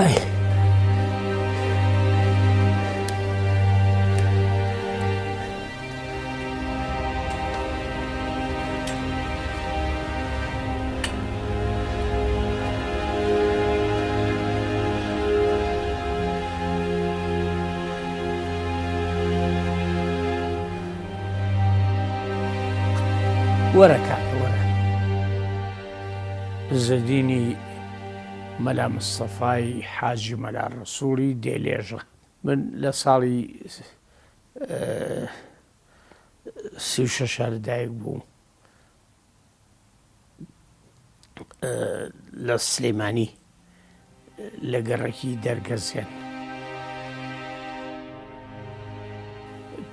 ئای. وەرە کاکە وەرە. عزەدینی مەلا مستەفای حاجی مەلا ڕەسووڵی دێلێژە. من لە ساڵی 36 لە دایک بووم لە سلێمانی لە گەڕەکی دەرگەزێن.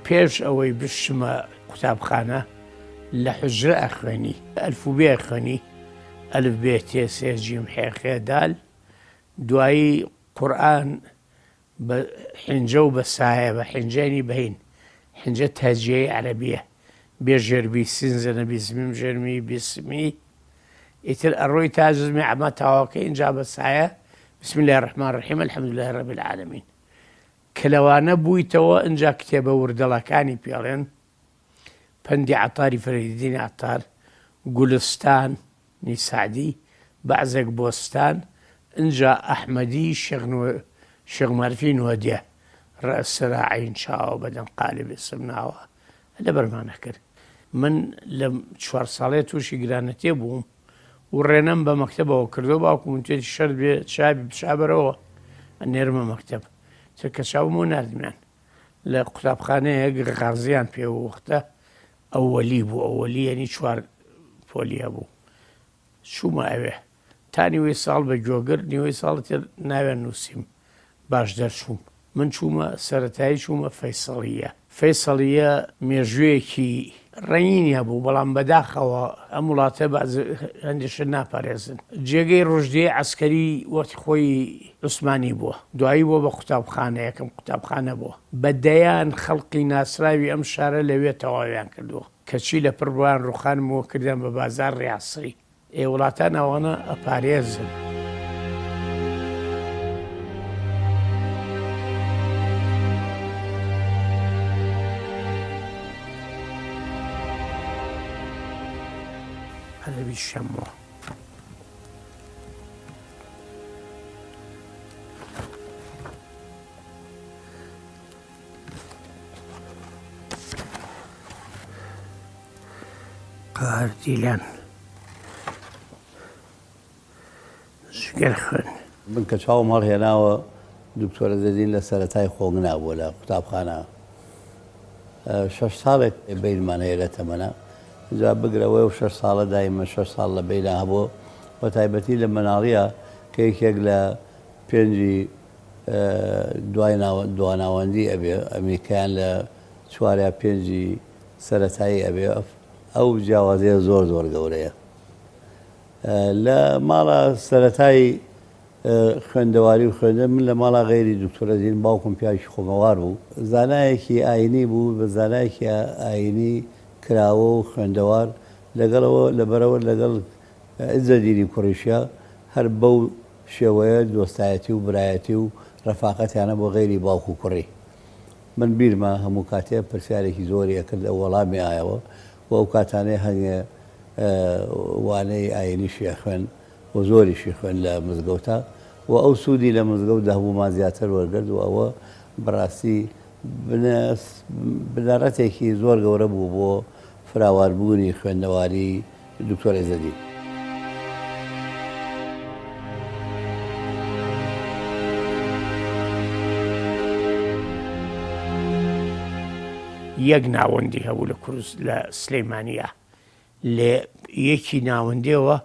پێش ئەوەی بشچمە قوتابخانە لە حوجرە ئەخوێنی، ئەلفوبێ ئەخوێنی، ئەلف بێ تێ سێ جیم حێ خێ دال، دوایی قورئان بە حینجە و بە سایە، بە حینجە یانی بەین، حینجە تەهجیەی عەرەبیە، بێ ژێر بی سین زەنە بیسمیم ژێر می بیسمی، ئیتر ئەڕۆی تا جزمی عەما تەواوەکەی ئینجا بە سایە، بسم اللە الرحمن الرحیم الحمد للە رب العالمین. کە لەوانە بوویتەوە ئینجا کتێبە وردەڵەکانی پێڵێن، پەندی عەتاری فەریدەدینی عەتار، گولستان ی سەعدی، بەعزێک بۆستان، ئینجا ئەحمەدی شێخ شێخ مارفی نۆدێ، رە سرا عەین چاوە بەدەم قالب اسم ناوە لەبەرمان ئەکرد. من لە چوار ساڵێ تووشی گرانەتێ بووم و ڕێنەم بە مەکتەبەوە کردەوە، باوکم وتویەتی شەرت بێ چابی بچابەرەوە ئەنێرمە مەکتەب. تر کە چاومەوە ناردمیان. لە قوتابخانەیەک غازیان پێ وەختە ئەوەلی بوو ئەوەلی یەنی چوار پۆلی هەبوو چوومە ئەوێ تا نیوەی ساڵ بە گۆگر نیوەی ساڵ تر ناویان نووسیم باش دەرچووم من چوومە سەتایی چوومە فەیسەڵیە فەیسەڵیە مێژوویەکی ڕەنگینی هەبوو بەڵام بەداخەوە ئەم وڵاتە بەعز هەندێ شت ناپارێزن. جێگەی ڕوشدیەی عەسکەری وەختی خۆی عوسمانی بووە دوایی بووە بە قوتابخانە یەکەم قوتابخانە بووە بە دەیان خەڵقی ناسراوی ئەم شارە لەوێ تەواویان کردووە کەچی لە پڕ بۆیان ڕوخانم و کردیان بە بازاڕی عەسری. ئێ وڵاتان ئەوانە ئەپارێزن. عەرەبی شەمۆ. قاهر دیلان جگەر خوێن. من کە چاوم هەڵهێناوە دکتۆر عزەدین لە سەرەتای خۆگنا بووە لە قوتابخانە شەش ساڵێک بەینمان هەیە لە تەمەنە جا بگرەوەی و شەش ساڵە دایمە شەش ساڵ لە بەینا هەبوو بە تایبەتی لە مناڵیە کە یەکێک لە پێنجی دوای دواناوەندی ئەبێ ئەمریکایان لە چوار یا پێنجی سەرەتایی ئەبێ ئەو جیاوازیە زۆر زۆر گەورەیە لە ماڵە سەرەتای خوێندەواری و خوێندن من لە ماڵا غەیری دکتۆر ئەزین باوکم پیاوێکی خۆمەوار بوو زانایەکی ئاینی بوو بە زانایەکی ئاینی کراوە و خوێندەوار لەگەڵەوە لەبەرەوە لەگەڵ عزەدینی کوڕیشیا هەر بەو شێوەیە دۆستایەتی و برایەتی و ڕەفاقەتیانە بۆ غەیری باوک و کوڕی من بیرمە هەموو کاتێ پرسیارێکی زۆری ئەکرد ئەو وەڵامی ئایەوە و ئەو کاتانەی هەنگێ وانەی ئاینیشی ئەخوێن و زۆریشی خوێن لە مزگەوتا و ئەو سوودی لە مزگەوت دەهبوومان زیاتر وەرگرت و ئەوە بەڕاستی بنەڕەتێکی زۆر گەورە بوو بۆ فراوانبوونی خوێندەواری دکتۆر عیزەدین. یەک ناوەندی هەبوو لە کورس لە سلەیمانە لە یەکی ناوەندیەوە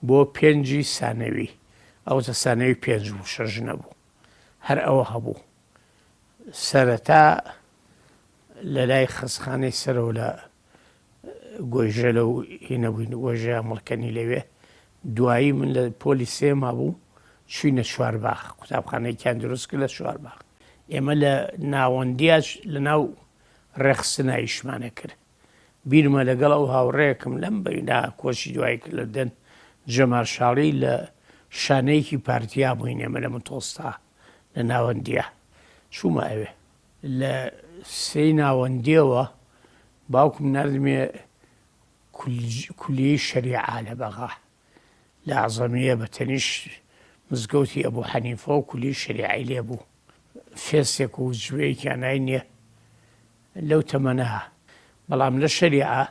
بۆ پێنجی سانەوی ئەوتە سانەوی پێنج بوو شەش نەبوو هەر ئەوە هەبوو سەرەتا لە لای خەسخانەی سەرەوە لە گۆیژە لەو هینە بووین گۆیژە مڵکەنی لەوێ دوایی من لە پۆلی سێ مابوو چوینە چوارباخ قوتابخانەیەکیان دروست کرد لە چوارباخ ئێمە لە ناوەندیاش لە ناو ڕێخستنا ئیشمانە کرد بیرمە لەگەڵ ئەو هاوڕێکم لەم بەینا کۆچی دوایی کرد لە دەن جەمال شاڵی لە شانەیەکی پارتیا بووین ئێمە لە متۆستا لە ناوەندیە چوومە ئەوێ. لە سێی ناوەندیەوە باوکم ناردمیە کولیەی شەریعە لە بەغا لە ئەعزەمیە بە تەنیشت مزگەوتی ئەبو حەنیفەوە کولیەی شەریعەی لێ بوو. فێستێک و جوێیەکیان ئای نیە لەو تەمەنە بەڵام لە شەریعە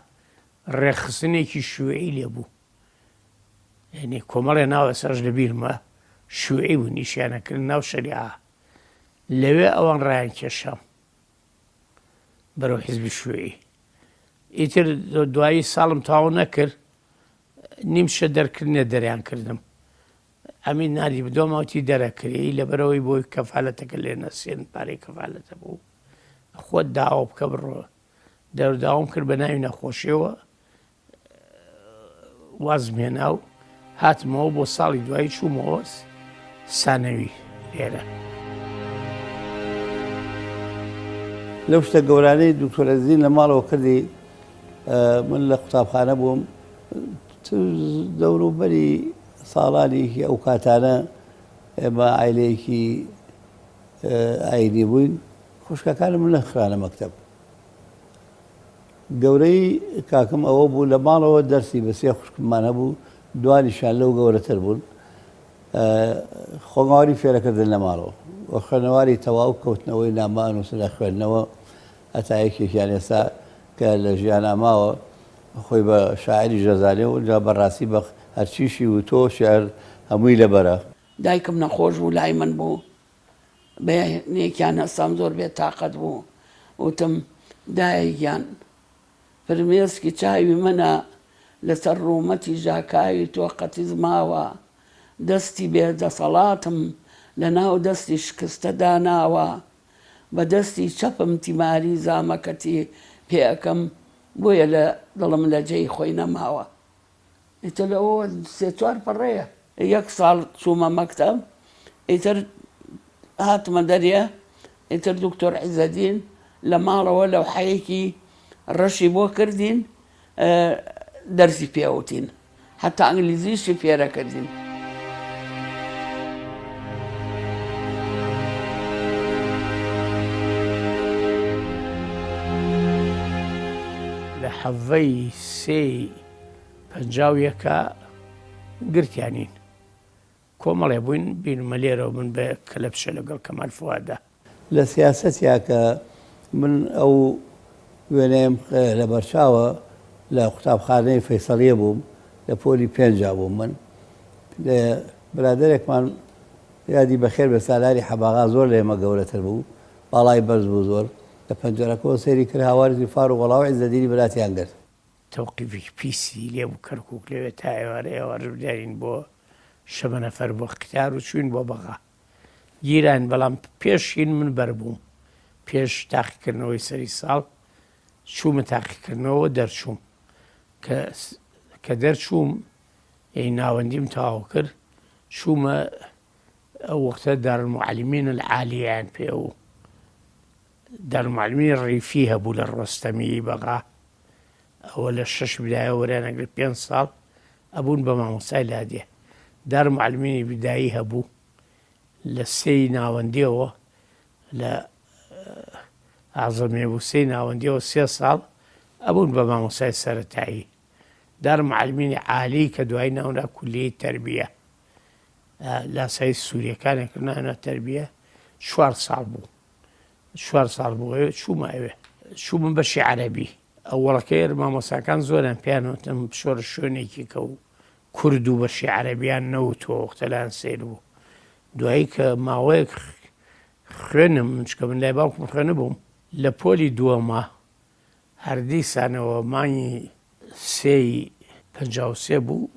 ڕێکخستنێکی شوعی لێ بوو یعنی کۆمەڵێ ناو ئێستاش لە بیرمە شوعی بوون ئیشیانە کرد ناو شەریعە لەوێ ئەوان ڕایان کێشام بەرەو حزبی شوعی ئیتر دوایی ساڵم تەواو نەکرد نیمچە دەرکردنێ دەریان کردم ئەمین ناردی بدۆمە وتی دەرەکرێی لەبەرئەوەی بۆی کەفالەتەکە لێ نەسێن پارەی کەفالەتە بوو خۆت داوە بکە بڕۆ دەرداوم کرد بە ناوی نەخۆشیەوە وازم هێنا و هاتمەوە بۆ ساڵی دوایی چوومەوە سانەوی لێرە. لەو شتە گەورانەی دکتۆر عزین لە ماڵەوە کردی من لە قوتابخانە بووم دەوروبەری ساڵانێکی ئەو کاتانە ئێمە عایلەیەکی ئاینی بووین، خوشکەکانم نەخرانە مەکتەب. گەورەی کاکم ئەوە بوو لە ماڵەوە دەرسی بە سێ خوشکممان هەبوو، دوانیشیان لەو گەورەتر بوون. خۆماوەری فێرەکردن لە ماڵەوە و خوێنەواری تەواو کەوتنەوەی نامە ئەنووسن ئەخوێندنەوە هەتا یەکێکیان ئێستا کە لە ژیانا ماوە خۆی بە شاعیریش دەزانێ و جا بەڕاستی بە هەرچیشی وتۆ شیعر هەمووی لەبەرە. دایکم نەخۆش بوو لای من بوو بەیانیەکیان هەستام زۆر بێ تاقەت بوو وتم دایە گیان فرمێسکی چاوی منە لەسەر ڕوومەتی ژاکاوی تۆ قەتیس ماوە دەستی بێ دەسەڵاتم لەناو دەستی شکستە داناوە بە دەستی چەپم تیماری زامەکەتی پێ ئەکەم بۆیە لە دڵم لە جێی خۆی نەماوە. ئیتر لەوەوە سێ چوار پەڕەیە. یەک ساڵ چوومە مەکتەب ئیتر هاتمە دەرێ ئیتر دکتۆر عیزەدین لە ماڵەوە لەوحەیەکی ڕەشی بۆ کردین دەرسی پێوتین. حەتا ئەنگلیزیشی فێرەکردین. لە حەڤەی سێی 51 گرتیانین کۆمەڵێ بووین بینمە لێرەوە من بە کەلەپچە لەگەڵ کەمال فوادە. لە سیاسەتیا کە من ئەو وێنەیەم لەبەرچاوە لە قوتابخانەی فەیسەڵیە بووم لە پۆلی پێنجا بووم من برادەرێکمان یادی بەخێر بێ سالاری حەباغا زۆر لە ئێمە گەورەتر بوو باڵای بەرز بوو زۆر لە پەنجەرەکەوە سەیری کرد هاواری کرد فاروق وەڵا و عیزەدینی براتیان گرت. تەوقیفێکی پیسی لێ بوو کەرکوک لەوێ تا ئێوارە ئێوارەش بدارین بۆ شەمەنەفەر بۆ قیتار و چووین بۆ بەغا. گیراین بەڵام پێش هین من بەربووم پێش تاقیکردنەوەی سەری ساڵ چوومە تاقیکردنەوە دەرچووم کە کە دەرچووم ی ناوەندیم تەواو کرد چوومە ئەو وەختە دارالمعلمین العالیان پێ و دارالمعلمین ڕیفی هەبوو لە ڕۆستەمی بەغا ئەوە لە شەش بدایە وەریانەگرت پێنج ساڵ ئەبوون بە مامۆستای لادێ دار معلمینی بدایی هەبوو لە سێی ناوەندیەوە لە ئازەمێ بوو سێی ناوەندیەوە سێ ساڵ ئەبوون بە مامۆستای سەرەتایی دار معلمینی عالی کە دوای ناونرا کولیەی تەربیە لاسایی سووریەکانێک ناونا تەربیە چوار ساڵ بوو چوار ساڵ بوو ئەوێ چوومە ئەوێ چوومە بەشی عەرەبی ئەوەڵەکەی مامۆستاکان زۆریان پێیان وتم بچۆرە شوێنێکی کە و کورد و بەشی عەرەبیان نەوتووە وەختە لایان سەیر بوو دوایی کە ماوەیەک خوێنم من چکە من لای باوکم خوێنە بووم لە پۆلی دووەمە هەر دیسانەوە مانگی سێی 53 بوو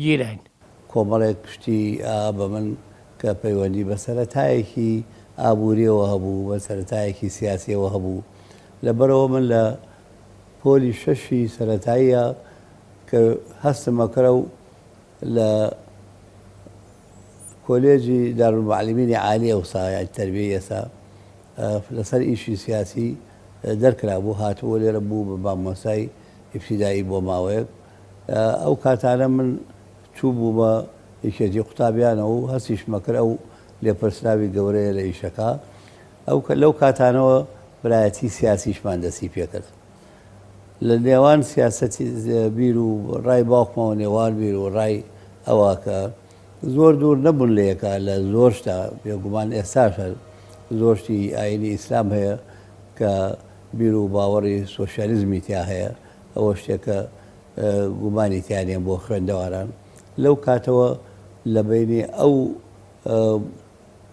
گیراین. کۆمەڵێک شتی ئا بە من کە پەیوەندی بە سەرەتایەکی ئابوورییەوە هەبوو، بە سەرەتایەکی سیاسییەوە هەبوو. لەبەرئەوە من لە پۆلی شەشی سەرەتاییە کە هەستم ئەکرا و لە کۆلێجی دارالمعلمینی عالی ئەوسا یانی تەربیەی ئێستا لەسەر ئیشی سیاسی دەرکرابوو، هاتبوو لێرە بوو بە مامۆستای ئیبتیدائی بۆ ماوەیەک. ئەو کاتانە من چووبوومە یەکێتی قوتابیانەوە و هەستیشمە کرد ئەو لێپرسراوی گەورەیە لە ئیشەکە. ئەو لەو کاتانەوە برایەتی سیاسیشمان دەستی پێکرد. لە نێوان سیاسەتی بیر و ڕای باوکمەوە نێوان بیر و ڕای ئەوە کە زۆر دوور نەبوون لە یەکا لە زۆر شتا، بێگومان ئێستاش هەر زۆر شتی ئایینی ئیسلام هەیە کە بیر و باوەڕی سۆسیالیزمی تیا هەیە، ئەوە شتێکە گومانی تیا نییە بۆ خوێندەواران. لەو کاتەوە لە بەینی ئەو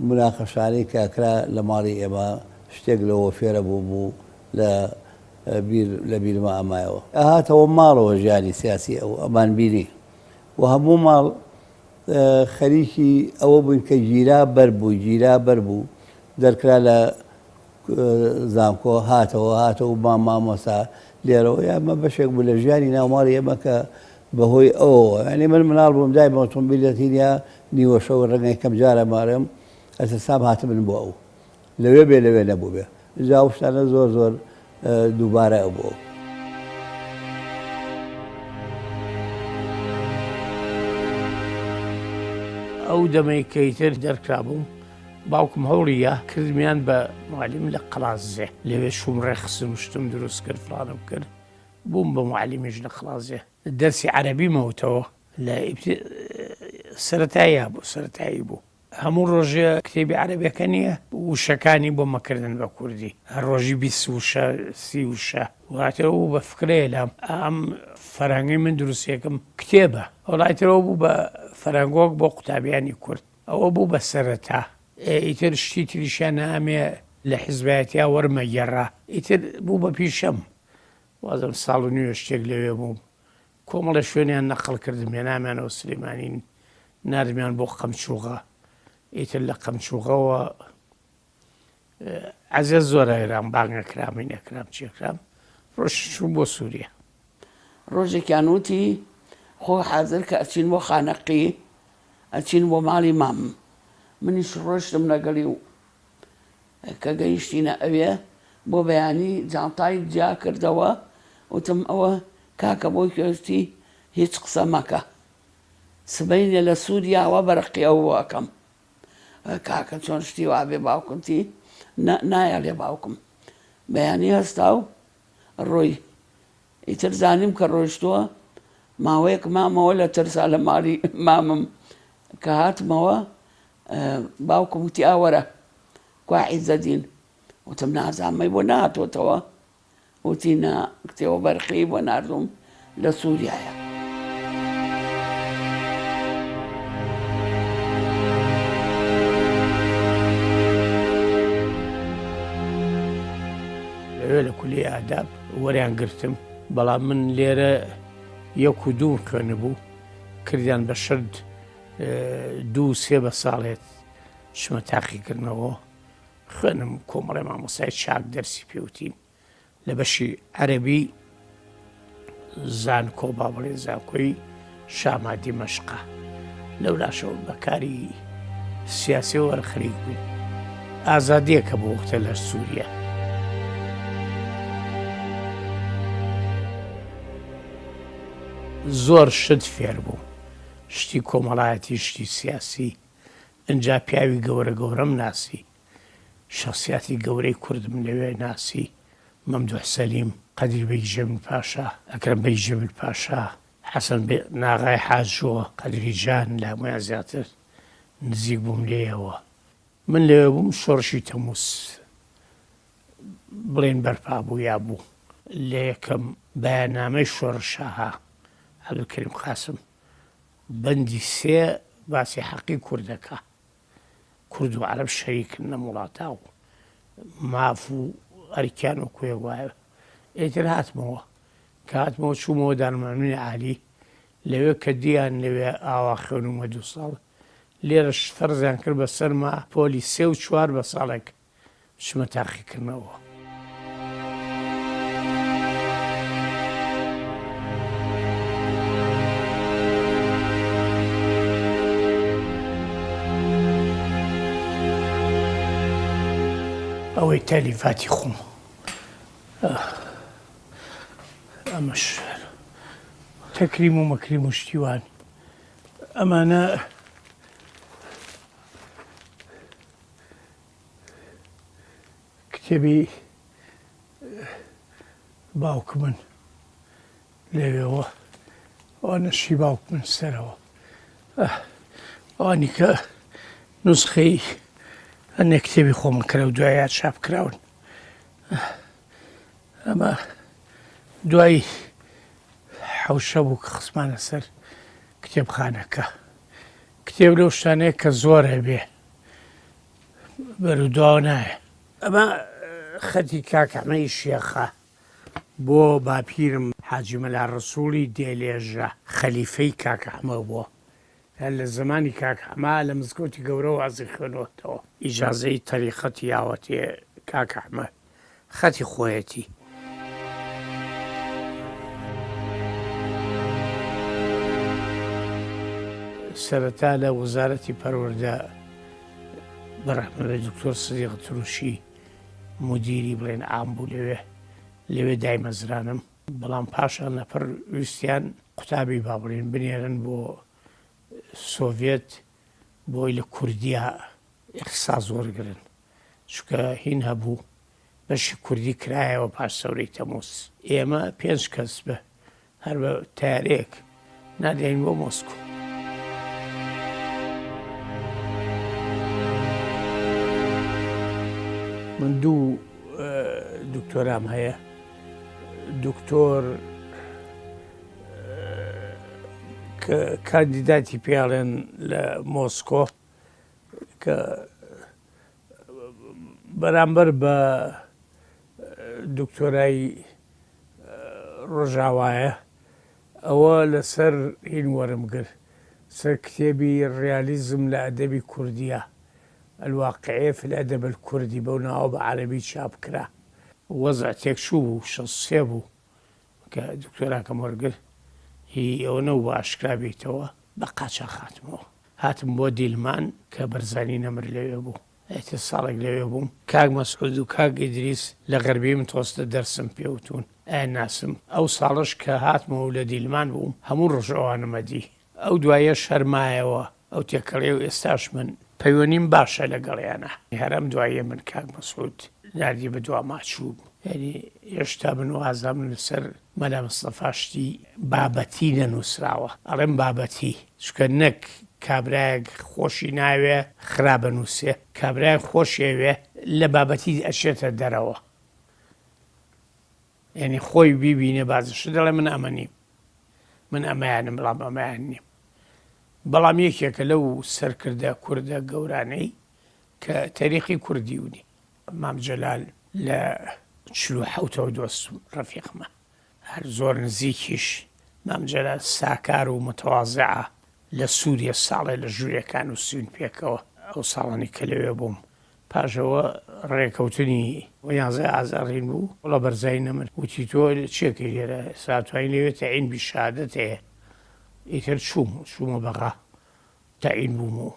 موناقەشانەی کە ئەکرا لە ماڵی ئێمە شتێک لەوە فێرە بووم و لە بیر لە بیرما ئەمایەوە. ئەهاتەوە ماڵەوە ژیانی سیاسی ئەو ئەمان بینی و هەموو ماڵ خەریکی ئەوە بووین کە گیرا بەر بوو گیرا بەر بوو دەرکرا لە زانکۆ هاتەوە هاتەوە ما مامۆستا لێرەوە یا مە بەشێک بوو لە ژیانی ناوماڵی ئێمە کە بەهۆی ئەوەوە یعنی من مناڵ بووم دایم ئۆتۆمبیل دەتینیا نیوەشەو ڕەنگە یەکەم جارە مارم ئەترسام هاتبن بۆ ئەو لەوێ بێ لەوێ نەبووبێ جا ئەو شتانە زۆر زۆر دووبارە ئەبووەوە. ئەو دەمەی کە ئیتر دەرکرابووم باوکم هەوڵی یا کردمیان بە معلم لە قەڵازێ لەوێ چووم ڕێکخستم شتم دروست کرد فڵانم کرد بووم بە معلمیش لە قەڵازێ دەرسی عەرەبیم وتەوە لە سەرەتاییا بوو سەرەتایی بوو هەموو ڕۆژێ کتێبی عەرەبیەکە نییە وشەکانی بۆ مەکردن بە کوردی هەر ڕۆژی 20 وشە سی وشە واتەوە بوو بە فکرەیە لام ئەم فەرهەنگی من دروستێکم کتێبە وڵاتەوە بوو بە فەرەنگۆک بۆ قوتابیانی کورد ئەوە بوو بە سەرەتا ئیتر شتی تریشیان نامێ لە حزبایەتیا وەرمەگێڕا ئیتر بوو بە پیشەم وازم ساڵ و نوێ شتێک لەوێ بووم کۆمەڵێ شوێنیان نەقڵ کردم هێنامیانەوە سلێمانی ناردمیان بۆ قەمچوغە ئیتر لە قەمچوغەوە عەزێت زۆر ئەیرام بانگ ئەکرام این ئەکرام چی ئەکرام ڕۆژ چووم بۆ سووریا. ڕۆژێکیان وتی خۆ حازر کە ئەچین بۆ خانەقی ئەچین بۆ ماڵی مامم منیش ڕۆشتم لەگەڵی و کە گەیشتینە ئەوێ بۆ بەیانی جانتای جیا کردەوە وتم ئەوە کاکە بۆ کوێ وتی هیچ قسە مەکە سبەینێ لە سووریاوە بەرقی ئەو بۆ ئەکەم کاکە چۆن شتی وابێ باوکم تی نایەڵێ باوکم بەیانی هەستا و ڕۆی ئیتر زانیم کە ڕۆیشتووە ماوەیەک مامەوە لە ترسا لە ماڵی مامم کە هاتمەوە باوکم وتی ئاوەرە کوا عیزەدین وتم نازانم بۆ نهاتۆتەوە وتی نا کتێوە بەرقی بۆ ناردووم لە سووریایە. لەوێ لە کولیەی ئاداب وەریان گرتم، بەڵام من لێرە یەک و دووم خوێندبوو، کردیان بە شەرت دوو سێ بە ساڵێت چمە تاقیکردنەوە، خوێنم کۆمەڵێ مامۆستای چاک دەرسی پێوتین لە بەشی عەرەبی زانکۆ با بڵێن زانکۆی شاما دیمەشقە لەولاشەوە بە کاری سیاسیەوە هەر خەریک بووین ئازادیەکە بۆ وەختە لە سووریا. زۆر شت فێر بووم شتی کۆمەڵایەتی شتی سیاسی ئنجا پیاوی گەورە گەورەم ناسی شەخسیاتی گەورەی کوردم لەوێ ناسی، مەمدوح سەلیم، قەدیر بەگی جەمیل پاشا، ئەکرەم بەگی جەمیل پاشا، حەسەن ناغای حاجۆ، قەدری جان، لە هەموویان زیاتر نزیک بووم لێیەوە. من لەوێ بووم شۆڕشی تەمووز بڵێین بەرپا بوو یا بوو. لە یەکەم بەیاننامەی شۆڕشاها عەبدولکەریم قاسم بەندی سێ باسی حەقی کورد دەکا. کورد و عەرەب شەریکن لەم وڵاتە و ماف و ئەرکیان وەکو یەک وایە. ئیتر هاتمەوە. کە هاتمەوە چوومەوە دارالمعلمین عالی. لەوێ کە دیان لەوێ ئاوا خوێنوومە دوو ساڵ. لێرەش فەرزیان کرد بە سەرما پۆلی سێ و چوار بە ساڵێک بچمە تاقیکردنەوە. ئەوەی تەلیفاتی خۆم ئەمەش تەکریم و مەکریم و شتیوان ئەمانە. کتێبی باوکمن لەوێوە ئەوانەشی باوکمن سەرەوە ئەوانی کە نوسخەی هەندێک کتێبی خۆمن کە لەو دوایە چاپ کراون. ئەمە دوای حەوشە بوو کە خستمانە سەر کتێبخانەکە. کتێب لەو شتانەیە کە زۆر هەبێ بەروداوە نایە. ئەمە خەتی کاک حەمەی شێخە بۆ باپیرم حاجی مەلا ڕەسووڵی دێلێژە خەلیفەی کاک حەمە بووە. هەر لە زەمانی کاک حەمە لە مزگەوتی گەورە وازی خوێنوەتەوە. ئیجازەی تەریقەتی یاوەتێ کاک حەمە خەتی خۆیەتی. سەرەتا لە وەزارەتی پەروەردە بە ڕەحمەت بێ دکتۆر سدیق تروشی مودیری بڵێن عام بوو لەوێ لەوێ دایمەزرانم. بەڵام پاشان لەپڕ ویستیان قوتابی با بڵێین بنێرن بۆ سۆڤێت بۆی لە کوردیا ئیختساس وەرگرن چونکە هین هەبوو بەشی کوردی کرایەوە پاش سەورەی تەمووز ئێمە پێنج کەس بە هەر بە تارێک نادەین بۆ مۆسکۆ. من دوو دکتۆرام هەیە دکتۆر کە کاندیداتی پێڵێن لە مۆسکۆ کە بەرامبەر بە دکتۆرای ڕۆژاوایە ئەوە لەسەر هین وەرم گر سەر کتێبی ڕیالیزم لە ئەدەبی کوردییە، الواقعیە فی الادب الکردی، بەو ناوە بە عەرەبی چاپ کرا. وەزع تێکچوو بوو، 63 بوو کە دکتۆراکەم وەرگرت، هی ئەوە نەبوو بە ئاشکرا بێیتەوە، بە قاچاخ هاتمەوە. هاتم بۆ دیلمان کە بەرزانی نەمر لەوێ بوو. ئیتر ساڵێک لەوێ بووم. کاک مەسعود و کاک ئیدریس لە غەربی متوەستە دەرسم پێ وتوون. ئەیانناسم. ئەو ساڵەش کە هاتمەوە و لە دیلمان بووم، هەموو ڕۆژ ئەوانم ئەدی. ئەو دوایەش هەر مایەوە ئەو تێکەڵیە و ئێستاش من پەیوەنیم باشە لەگەڵیانا. هەر ئەم دواییە من کاک مەسعود ناردی بە دواما چووم. یانی هێشتا من وازانم لەسەر مەلا مستەفا شتی بابەتی نەنووسراوە. ئەڵێم بابەتی چونکە نەک کابرایەک خۆشی ناوێ خراپ ئەنووسێ، کابرایەک خۆشی ئەوێ لە بابەتی ئەچێتە دەرەوە. یانی خۆی بیبینێ بازە شت دەڵێ من ئەمە نیم. من ئەمەیانم بەڵام ئەمەیان نیم. بەڵام یەکێکە لەو سەرکردە کوردە گەورانەی کە تەریقی کوردیونی. مام جەلال لە 47ەوە دۆست ڕەفیقمە. هەر زۆر نزیکیش مام جەلال ساکار و متەوازعە لە سوریە ساڵێ لە ژوورێکا نووسیون پێکەوە ئەو ساڵانەی کە لەوێ بووم پاش ئەوە ڕێکەوتنی یانزەی ئازارین بوو وەڵا بەرزای نەمر وتی تۆ چێکەی لێرە ئێستا توانین لەوێ تەعین بی شەهادەت هەیە ئیتر چووم چوومە بەغا تەعین بووم و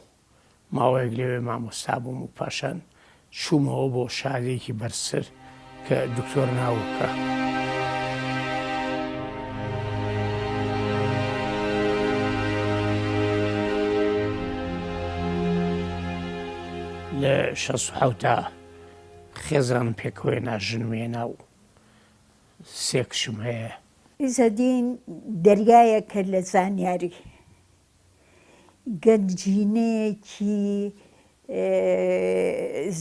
ماوەیەک لەوێ مامۆستا بووم و پاشان چوومەوە بۆ شارێکی بەرزتر کە دکتۆر ناوکە. لە 67 خێزانم پێکەوەێنا ژنم هێنا و سێ کچم هەیە. عیزەدین دەریایەکە لە زانیاری. گەنجینەیەکی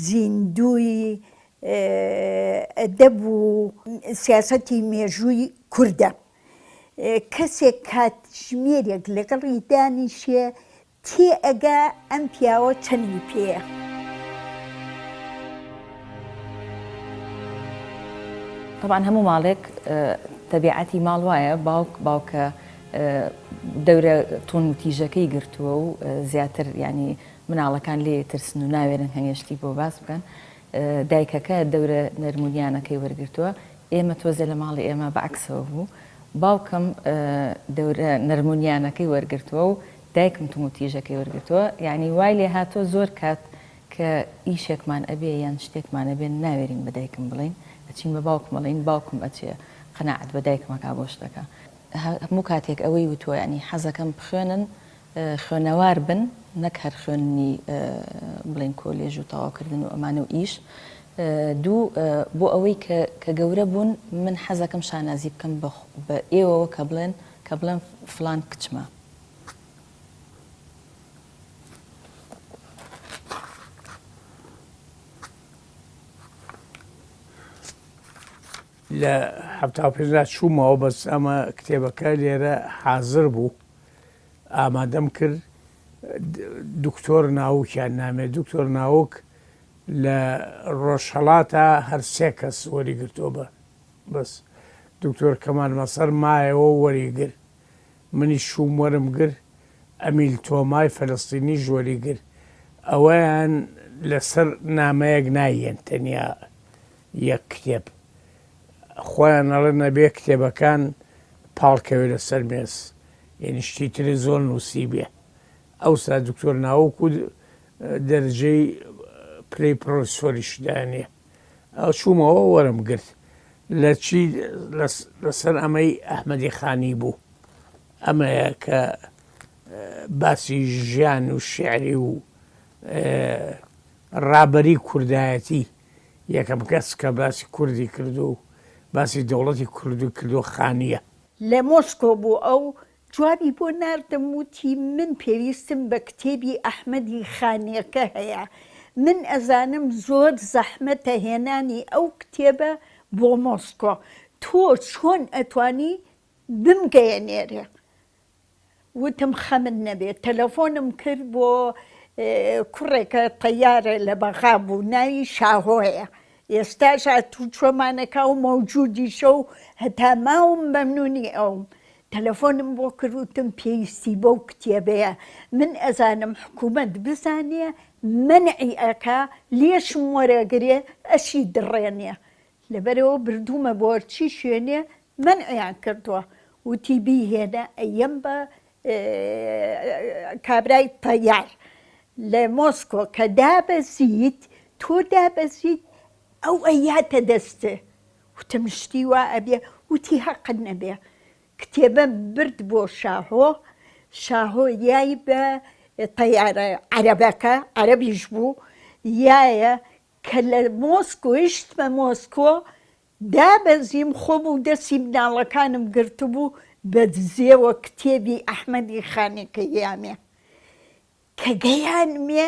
زیندووی ئەدەب و سیاسەتی مێژووی کوردە. کەسێک کاتژمێرێک لەگەڵی دانیشێ تێئەگا ئەم پیاوە چەندی پێیە. تەبعەن هەموو ماڵێک تەبیعەتی ماڵ وایە باوک باوکە دەورە توند و تیژەکەی گرتووە و زیاتر یانی مناڵەکان لێ ترسن و ناوێرن هەنێ شتی بۆ باس بکەن دایکەکە دەورە نەرمونیانەکەی وەرگرتووە ئێمە تۆزێ لە ماڵی ئێمە بە عەکسەوە بوو باوکم دەورە نەرمونیانەکەی وەرگرتووە و دایکم توند و تیژەکەی وەرگرتووە یعنی وای لێ هاتووە زۆر کات کە ئیشێکمان ئەبێ یان شتێکمان ئەبێ ناوێرین بە دایکم بڵێین ئەچین بە باوکم ئەڵێین باوکم ئەچێ قەناعەت بە دایکم ئەکا بۆ شتەکە. هەموو کاتێک ئەوەی وتووە یانی حەزەکەم بخوێنن خوێنەوار بن نەک هەر خوێندنی بڵێین کۆلێژ و تەواوکردن و ئەمانە و ئیش. دوو بۆ ئەوەی کە کە گەورە بوون من حەزەکەم شانازی بکەم بە بە ئێوەوە کە بڵێن کە بڵێم فڵان کچمە. لە 75 دا چوومەوە بەس ئەمە کتێبەکە لێرە حازر بوو ئامادەم کرد دکتۆر ناوکیان نامێ دکتۆر ناوک لە ڕۆژهەڵاتا هەر سێ کەس وەری گرتووە بە بەس دکتۆر کەمال مەسەر مایەوە و وەری گر منیش چووم وەرم گر ئەمیل تۆمای فەلەستینیش وەری گر ئەوەیان لەسەر نامەیەک نایەن تەنیا یەک کتێب خۆیان ئەڵێن ئەبێ کتێبەکان پاڵکەوێ لەسەر مێز یعنی شتی تری زۆر نووسیبێ ئەوسا دکتۆر ناوک و دەرجەی پلەی پرۆفیسۆریش دانێ ئەو چوومەوە وەرم گرت لە چی لەسەر ئەمەی ئەحمەدی خانی بوو ئەمەیە کە باسی ژیان و شعری و ڕابەری کوردایەتی یەکەم کەس کە باسی کوردی کرد و باسی دەوڵەتی کوردی کردو خانیە. لە مۆسکۆ بوو ئەو جوابی بۆ ناردم وتی من پێویستم بە کتێبی ئەحمەدی خانیەکە هەیە من ئەزانم زۆر زەحمەتە هێنانی ئەو کتێبە بۆ مۆسکۆ تۆ چۆن ئەتوانی بمگەیەنێرێ وتم خەمت نەبێ تەلەفۆنم کرد بۆ کوڕێکە تەیارە لە بەغا بوو ناوی شاهۆیە ئێستاش هاتوچۆمانەکا و مەوجودیشە و هەتا ماوم مەمنونی ئەوم تەلەفۆنم بۆ کرد وتم پێویستی بەو کتێبەیە من ئەزانم حکومەت بزانێ مەنعی ئەکا لێشم وەرەگرێ ئەشی دڕێنێ لەبەرئەوە بردوومە بۆ هەرچی شوێنێ مەنعیان کردووە وتی بیهێنە ئەیەم بە کابرای تەیار لە مۆسکۆ کە دابەزیت تۆ دابەزیت ئەو ئەیاتە دەست وتم شتی وا ئەبێ وتی هەقت نەبێ کتێبەم برد بۆ شاهۆ شاهۆ یای بە تەیارە عەرەبەکە عەرەبیش بوو یایە کە لە مۆسکۆ گەیشتمە مۆسکۆ دابەزیم خۆم و دەستی مناڵەکانم گرتبوو بە دزێوە کتێبی ئەحمەدی خانی گەیامێ کە گەیانمێ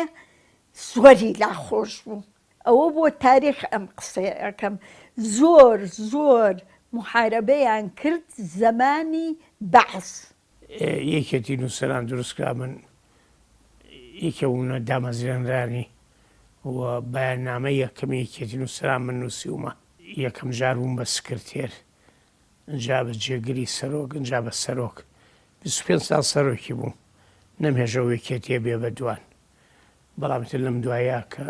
زۆری لا خۆش بوو ئەوە بۆ تاریخ ئەم قسەیە ئەکەم زۆر زۆر موحارەبەیان کرد زەمانی بەعس. یەکێتی نووسەران دروست کرا من یەکێ بووم لە دامەزرێنرانی و بەیاننامەی یەکەمی یەکێتی نووسەران من نووسیومە. یەکەم جار بووم بە سکرتێر، ئینجا بە جێگری سەرۆک، ئینجا بە سەرۆک. 25 ساڵ سەرۆکی بووم. نەمهێشت ئەو یەکێتییە بێ بە دوان. بەڵام ئیتر لەم دوایە کە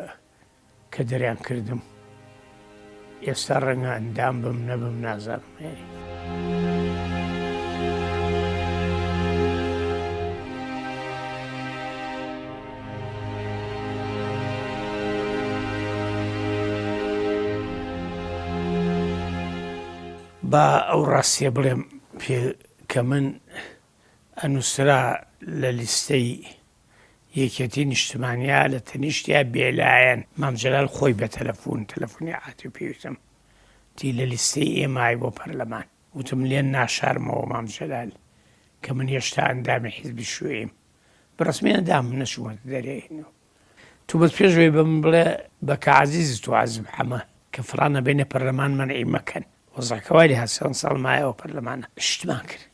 کە دەریان کردم ئێستا ڕەنگە ئەندام بم نەبم نازانم یانی. با ئەو ڕاستیە بڵێم پێ کە من ئەنووسرا لە لیستەی یەکێتی نیشتمانیا لە تەنیشتیا بێلایەن مام جەلال خۆی بە تەلەفون تەلەفونی عاتی و پێویستم تی لە لیستەی ئێمای بۆ پەرلەمان وتم لێن ناشارمەوە مام جەلال کە من هێشتا ئەندامی حیزبی شوێیم بەڕسمی ئەندام نەچوومەتە دەرێ تو بەس پێش ئەوەی بە من بڵێ بە کە عەزیز تو عەزیز حەمە کە فڵان ئەبێنە پەرلەمان مەنعی مەکەن وەزعەکە وای لێهات سێ ساڵ مایەوە پەرلەمانە شتمان کرد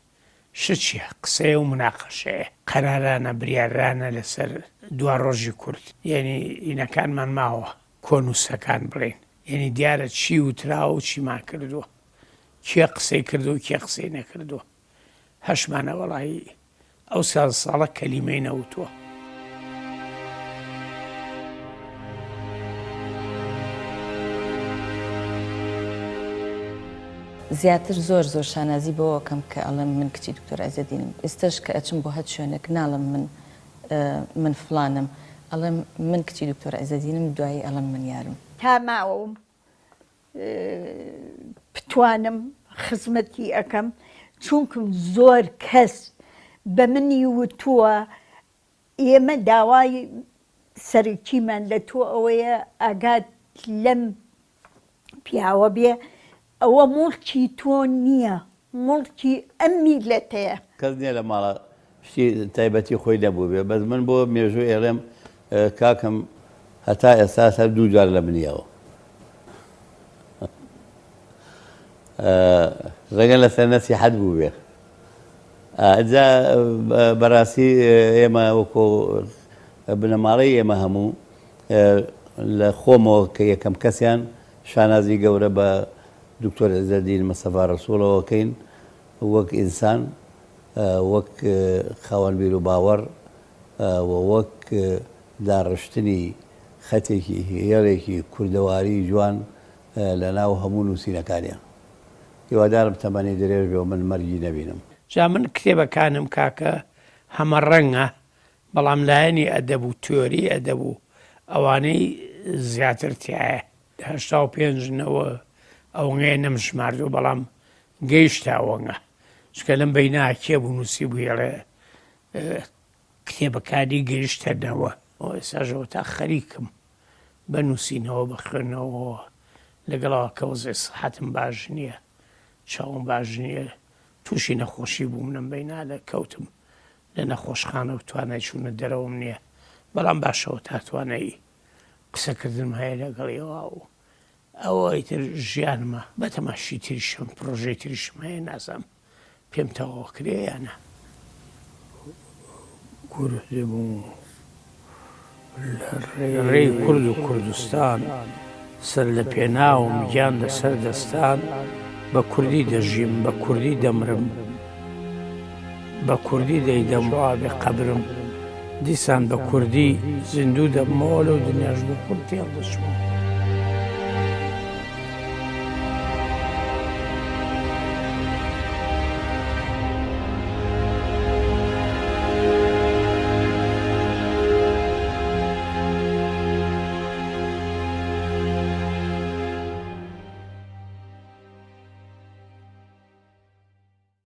شت چیە؟ قسەیە و موناقەشەیە، قەرارانە، بریارانە لەسەر دواڕۆژی کورد. یەنی ئینەکانمان ماوە، کۆنووسەکان بڵێین. یەنی دیارە چی وتراوە و چیمان کردووە. کێ قسەی کردووە و کێ قسەی نەکردووە. هەشمانە وەڵاهی ئەو 13 ساڵە کەلیمەی نەوتووە. زیاتر زۆر زۆر شانازی بەوە ئەکەم کە ئەڵێم من کچی دکتۆر عیزەدینم ئیستەش کە ئەچم بۆ هەچ شوێنێک ناڵێم من من فڵانم ئەڵێم من کچی دکتۆر عیزەدینم دوایی ئەڵێم من یارم. تا ماوم بتوانم خزمەتی ئەکەم چونکم زۆر کەس بە منی وتووە ئێمە داوای سەرەکیمان لە تۆ ئەوەیە ئاگات لەم. پیاوە بێ ئەوە موڵکی تۆ نییە موڵکی ئەم میللەتەیە. کەس نیە لە ماڵا شتی تایبەتی خۆی نەبووبێ بەس من بۆ مێژوو ئێڵێم کاکم هەتا ئێستاش هەر دوو جار لە منیەوە ڕەنگە لەسەر نەسیحەت بووبێ ئەجا بەڕاستی ئێمە وەکۆ بنەماڵەی ئێمە هەموو لە خۆمەوە کە یەکەم کەسیان شانازی گەورە بە دکتۆر عزەدین مستەفا ڕەسوڵەوە کەین وەک ئینسان وەک خاوەن بیروباوەڕ و وەک داڕشتنی خەتێکی هێڵێکی کوردەواری جوان لە ناو هەموو نووسینەکانیا. هیوادارم تەمەنی درێژ بێ و من مەرگی نەبینم. جا من کتێبەکانم کاکە هەمەڕەنگە بەڵام لایەنی ئەدەب و تیۆری ئەدەب و ئەوانەی زیاتر تیایە. 85 نەوە ئەوەنگەیە نەمژماردووە بەڵام گەیشتە ئەوەنگە چونکە لەم بەینا کێ بوو نووسیبووی ئەڵێ کتێبەکانی گەیشتە نەوە. ئێستاش ئەوەتا خەریکم بە نووسینەوە بە خوێندنەوەوە لەگەڵەوە کە وەزعی سەحەتم باش نییە چاوم باش نییە تووشی نەخۆشی بووم لەم بەینا لە کەوتم لە نەخۆشخانە و توانای چوونە دەرەوەم نییە بەڵام باشەوە تا توانای قسەکردنم هەیە لەگەڵیەوە و ئەوە ئیتر ژیانمە بەتەما شتی تریشم پڕۆژەی تریشم هەیە نازانم پێم تەواو کرێ یا نا. کوردم و لە ڕێی کورد و کوردستان سەر لە پێناوم گیان لە سەر دەستان بە کوردی دەژیم بە کوردی دەمرم بە کوردی دەیدەم ڕابێ قەبرم دیسان بە کوردی زیندوو دەبمەوە لەو دنیاش بۆ کورد تێڵ دەچمەوە.